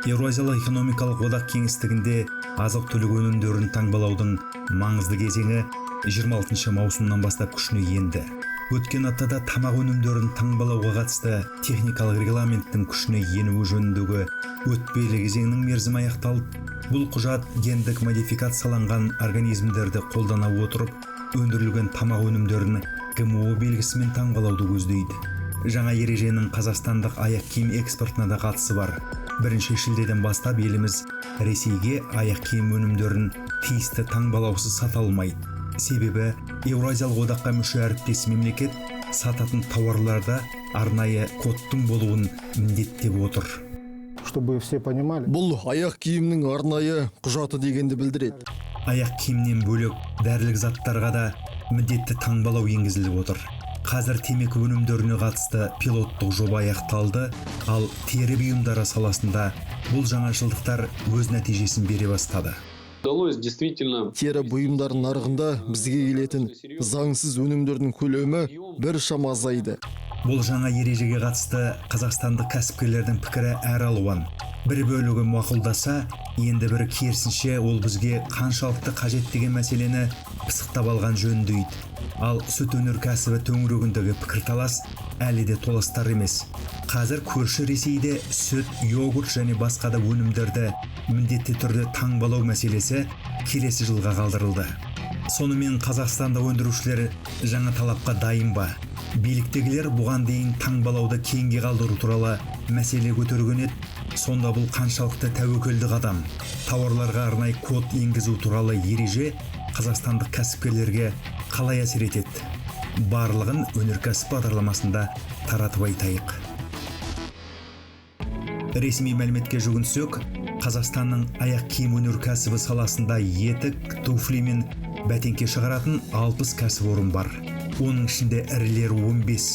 Еуразиялық экономикалық одақ кеңістігінде азық түлік өнімдерін таңбалаудың маңызды кезеңі 26 маусымнан бастап күшіне енді. Өткен аптада тамақ өнімдерін таңбалауға қатысты техникалық регламенттің күшіне енуі жөніндегі өтпелі кезеңнің мерзімі аяқталып, бұл құжат гендік модификацияланған организмдерді қолдана отырып өндірілген тамақ өнімдерін ГМО белгісімен таңбалауды көздейді. Жаңа ереженің қазақстандық аяқ киім экспортына да қатысы бар. 1 шілдеден бастап еліміз Ресейге аяқ киім өнімдерін тиісті таңбалаусыз сата алмайды. Себебі Еуразиялық одаққа мүше әріптес мемлекет сататын тауарларда арнайы кодтың болуын міндеттеп отыр. Чтобы все понимали. Бұл аяқ киімнің арнайы құжаты дегенді білдіреді. Аяқ киімнен бөлек, дәрілік заттарға да міндетті таңбалау енгізіліп отыр. Қазір темекі өнімдеріне қатысты пилоттық жоба аяқталды, ал тері бұйымдары саласында бұл жаңашылдықтар өз нәтижесін бере бастады. Удалось действительно Тері бұйымдар нарығында бізге келетін заңсыз өнімдердің көлемі біршама азайды. Бұл жаңа ережеге қатысты қазақстандық кәсіпкерлердің пікірі әр алуан. Бір бөлігі мақұлдаса, енді бірі керісінше, ол бізге қаншалықты қажет деген мәселені пысықтап алған жөн дейді. Ал сүт өнеркәсібі төңірегіндегі пікірталас әлі де толастар емес. Қазір көрші Ресейде сүт, йогурт және басқа да өнімдерді міндетті түрде таңбалау мәселесі келесі жылға қалдырылды. Сонымен, қазақстандық өндірушілер жаңа талапқа дайын ба? Биліктегілер бұған дейін таңбалауды кейінге қалдыру туралы мәселе көтерген еді. Сонда бұл қаншалықты тәуекелді қадам? Тауарларға арнайы код енгізу туралы ереже қазақстандық кәсіпкерлерге қалай әсер етеді? Барлығын «Өнеркәсіп» бағдарламасында таратып айтайық. Ресми мәліметке жүгінсек, Қазақстанның аяқ киім өнеркәсібі саласында етік, туфли мен бәтеңке шығаратын 60 кәсіпорын бар. Оның ішінде ірілері 15.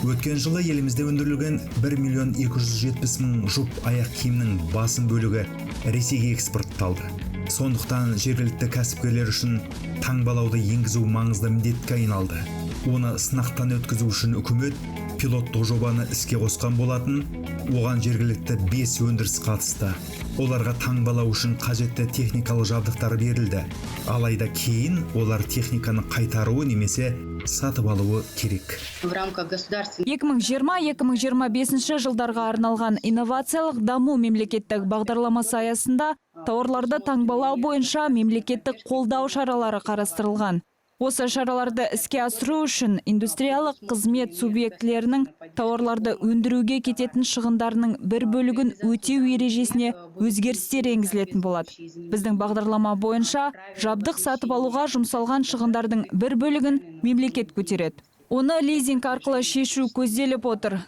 Өткен жылы елімізде өндірілген 1 миллион 270 мың жұп аяқ киімнің басым бөлігі Ресейге экспортталды. Сондықтан жергілікті кәсіпкерлер үшін таңбалауды енгізу маңызды міндетке айналды. Оны сынақтан өткізу үшін үкімет пилоттық жобаны іске қосқан болатын. Оған жергілікті 5 өндіріс қатысты. Оларға таңбалау үшін қажетті техникалық жабдықтар берілді. Алайда кейін олар техниканы қайтаруы немесе сатып алуы керек. В рамках государственной 2020-2025 жылдарға арналған «Инновациялық даму» мемлекеттік бағдарламасы аясында тауарларды таңбалау бойынша мемлекеттік қолдау шаралары қарастырылған. Осы шараларды іске асыру үшін индустриялық қызмет субъектілерінің тауарларды өндіруге кететін шығындарының бір бөлігін өтеу ережесіне өзгерістер енгізілетін болады. Біздің бағдарлама бойынша жабдық сатып алуға жұмсалған шығындардың бір бөлігін мемлекет көтереді. Оны лизинг арқылы шешу көзделіп отыр.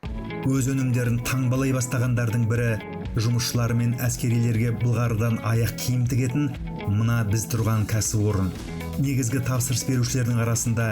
Өз өнімдерін таңбалай бастағандардың бірі – жұмысшылар мен әскерилерге былғарыдан аяқ киім тігетін мына біз тұрған кәсіпорын. Негізгі тапсырыс берушілердің арасында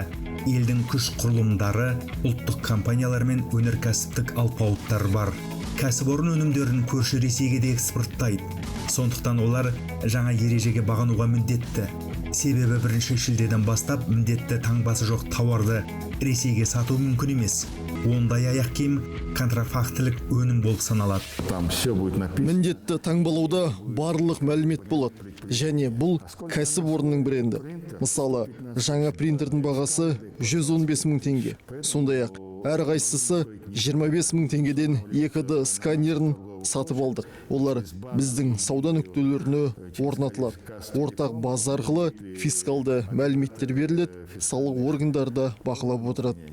елдің күш құрылымдары, ұлттық компаниялар мен өнеркәсіптік алпауыттар бар. Кәсіпорын өнімдерін көрші Ресейге де экспорттайды. Сондықтан олар жаңа ережеге бағынуға міндетті. Себебі 1 шілдеден бастап міндетті таңбасы жоқ тауарды Ресейге сату мүмкін емес. Ондай аяқ киім контрафактілік өнім болып саналады. Там все будет написано. Міндетті таңбалауда барлық мәлімет болады және бұл кәсіпорынның бренді. Мысалы, жаңа принтердің бағасы 115 мың теңге. Сондай ақ әрқайсысы 25 мың теңгеден 2D сканерін сатып алдық. Олар біздің сауда нүктелеріне орнатылады. Ортақ база арқылы фискалды мәліметтер беріледі, салық органдары да бақылап отырады.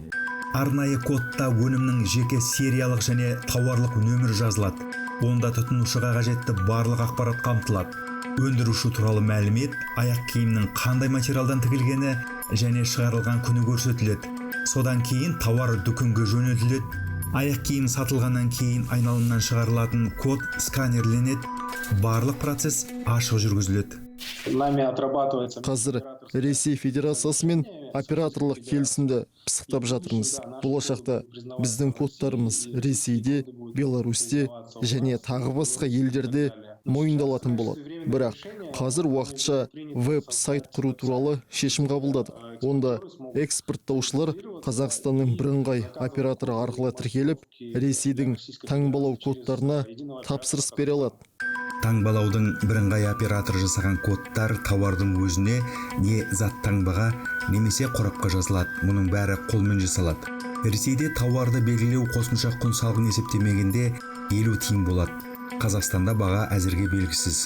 Арнайы кодта өнімнің жеке сериялық және тауарлық нөмірі жазылады. Онда тұтынушыға қажетті барлық ақпарат қамтылады: өндіруші туралы мәлімет, аяқ киімнің қандай материалдан тігілгені және шығарылған күні көрсетіледі. Содан кейін тауар дүкенге жөнелтіледі. Аяқ киім сатылғаннан кейін айналымнан шығарылатын код сканерленеді. Барлық процесс ашық жүргізіледі. Нами отрабатывается. Қазір Ресей Федерациясымен операторлық келісімді пысықтап жатырмыз. Болашақта біздің кодтарымыз Ресейде, Беларусьте және тағы басқа елдерде мойындалатын болады. Бірақ қазір уақытша веб сайт құру туралы шешім қабылдадық. Онда экспорттаушылар Қазақстанның бірыңғай операторы арқылы тіркеліп, Ресейдің таңбалау кодтарына тапсырыс бере алады. Таңбалаудың бірыңғай операторы жасаған кодтар тауардың өзіне не зат таңбаға немесе қорапқа жазылады. Мұның бәрі қолмен жасалады. Ресейде тауарды белгілеу қосымша құн салығын есептемегенде 50 тиын болады. Қазақстанда баға әзірге белгісіз.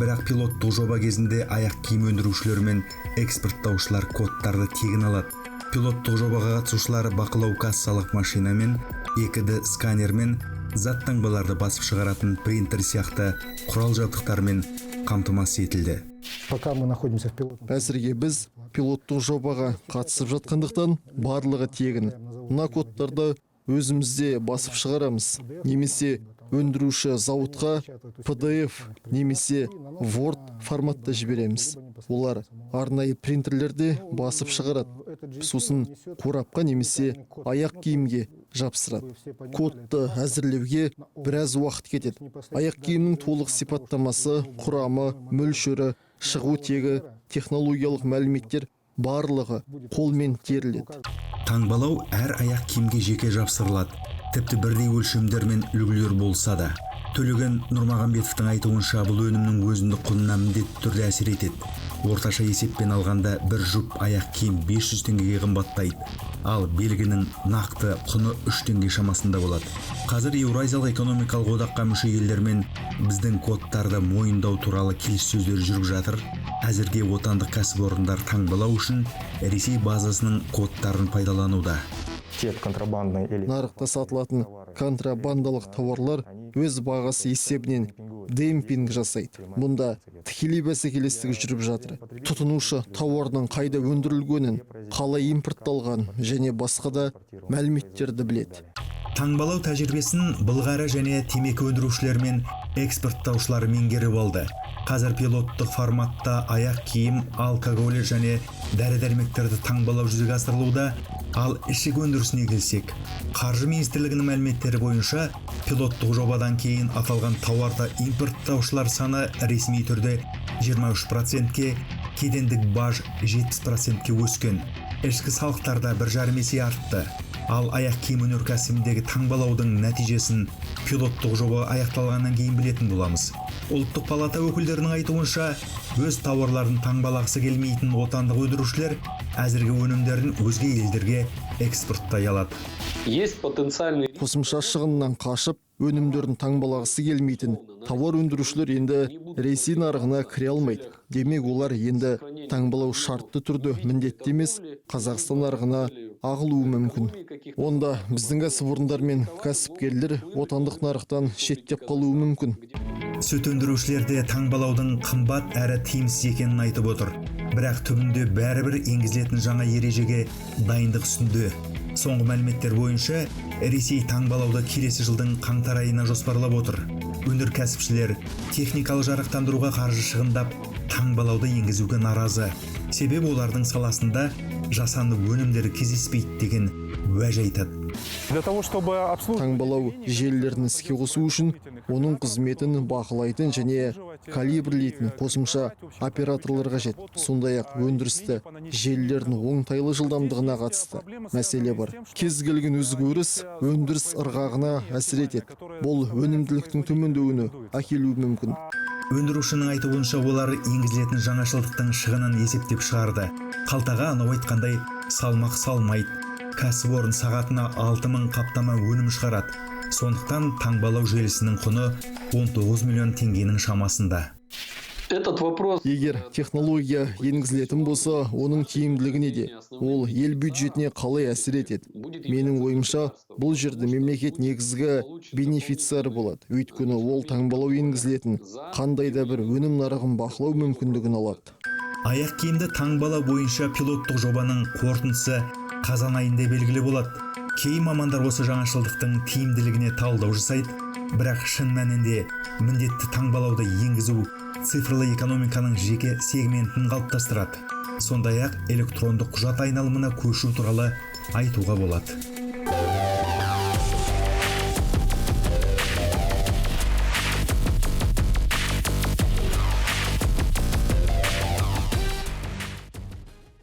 Бірақ пилоттық жоба кезінде аяқ киім өндірушілер мен экспорттаушылар кодтарды тегін алады. Пилоттық жобаға қатысушылар бақылау кассалық машинамен, 2D сканермен, зат таңбаларды басып шығаратын принтер сияқты құрал жабдықтармен қамтамасыз етілді. Пока мы находимся в пилотном Әзірге біз пилоттық жобаға қатысып жатқандықтан, барлығы тегін. Мына кодтарды өзімізде басып шығарамыз немесе өндіруші зауытқа PDF немесе Word форматта жібереміз. Олар арнайы принтерлерде басып шығарады, сосын қорапқа немесе аяқ киімге жапсырады. Кодты әзірлеуге біраз уақыт кетеді. Аяқ киімнің толық сипаттамасы, құрамы, мөлшері, шығу тегі, технологиялық мәліметтер, барлығы қолмен теріледі. Таңбалау әр аяқ киімге жеке жапсырылады, тіпті бірдей өлшемдер мен үлгілер болса да. Төлеген Нұрмағамбетовтің айтуынша, бұл өнімнің өзіндік құнына міндетті түрде әсер етеді. Орташа есеппен алғанда, бір жұп аяқ киім 500 теңгеге қымбаттайды, ал белгінің нақты құны 3 теңге шамасында болады. Қазір Еуразиялық экономикалық одаққа мүше елдермен біздің кодтарды мойындау туралы келіссөздер жүріп жатыр. Әзірге отандық кәсіпорындар таңбалау үшін Ресей базасының кодтарын пайдалануда. Те контрабандные или Нарықта сатылатын контрабандалық тауарлар өз бағасы есебінен демпинг жасайды. Мұнда тікелей бәсекелестік жүріп жатыр. Тұтынушы тауардың қайда өндірілгенін, қалай импортталғанын және басқа да мәліметтерді біледі. Таңбалау тәжірибесін былғары және темекі өндірушілер мен экспорттаушылар меңгеріп алды. Қазір пилоттық форматта аяқ киім, алкоголь және дәрі дәрмектерді таңбалау жүзеге асырылуда. Ал ішік өндірісіне келсек, Қаржы министрлігінің мәліметтері бойынша, пилоттық жобадан кейін аталған тауарды импорттаушылар саны ресми түрде 23%-ке, кедендік баж 70%-ке өскен. Ішкі салықтар да 1,5 есе артты. Ал аяқ киім өнеркәсібіндегі таңбалаудың нәтижесін пилоттық жоба аяқталғаннан кейін білетін боламыз. Ұлттық палата өкілдерінің айтуынша, өз тауарларын таңбалағысы келмейтін отандық өндірушілер әзірге өнімдерін өзге елдерге экспорттай алады. Есть потенциальный Қосымша шығыннан қашып, өнімдерін таңбалағысы келмейтін тауар өндірушілер енді Ресей нарығына кіре алмайды. Демек, олар енді таңбалау шартты түрде міндетті емес Қазақстан нарығына ағылуы мүмкін. Онда біздің кәсіпорындар мен кәсіпкерлер отандық нарықтан шеттеп қалуы мүмкін. Сүт өндірушілер де таңбалаудың қымбат әрі тиімсіз екенін айтып отыр. Бірақ түбінде бәрібір енгізілетін жаңа ережеге дайындық үстінде. Соңғы мәліметтер бойынша, Ресей таңбалауды келесі жылдың қаңтар айына жоспарлап отыр. Өнеркәсіпшілер техникалық жарақтандыруға қаржы шығындап, таңбалауды енгізуге наразы. Себебі олардың саласында жасанды өнімдері кездеспейді деген уәж айтады. Для того, чтобы обслуживать Таңбалау желілерін іске қосу үшін оның қызметін бақылайтын және калибрлейтін қосымша операторлар қажет. Сондай ақ өндірісті желілердің оңтайлы жылдамдығына қатысты мәселе бар. Кез келген өзгеріс өндіріс ырғағына әсер етеді. Бұл өнімділіктің төмендеуіне әкелуі мүмкін. Өндірушінің айтуынша, олар енгізілетін жаңашылдықтың шығынын есептеп шығарды. Қалтаға анау айтқандай салмақ салмайды. Кәсіпорын сағатына 6000 қаптама өнім шығарады. Сондықтан таңбалау желісінің құны 19 миллион теңгенің шамасында. Этот вопрос Егер технология енгізілетін болса, оның тиімділігі неде? Ол ел бюджетіне қалай әсер етеді? Менің ойымша, бұл жерде мемлекет негізгі бенефициар болады, өйткені ол таңбалау енгізілетін қандай да бір өнім нарығын бақылау мүмкіндігін алады. Аяқ киімді таңбалау бойынша пилоттық жобаның қорытындысы қазан айында белгілі болады. Кей мамандар осы жаңашылдықтың тиімділігіне талдау жасайды, бірақ шын мәнінде міндетті таңбалауды енгізу цифрлы экономиканың жеке сегментін қалыптастырады. Сондай ақ электрондық құжат айналымына көшу туралы айтуға болады.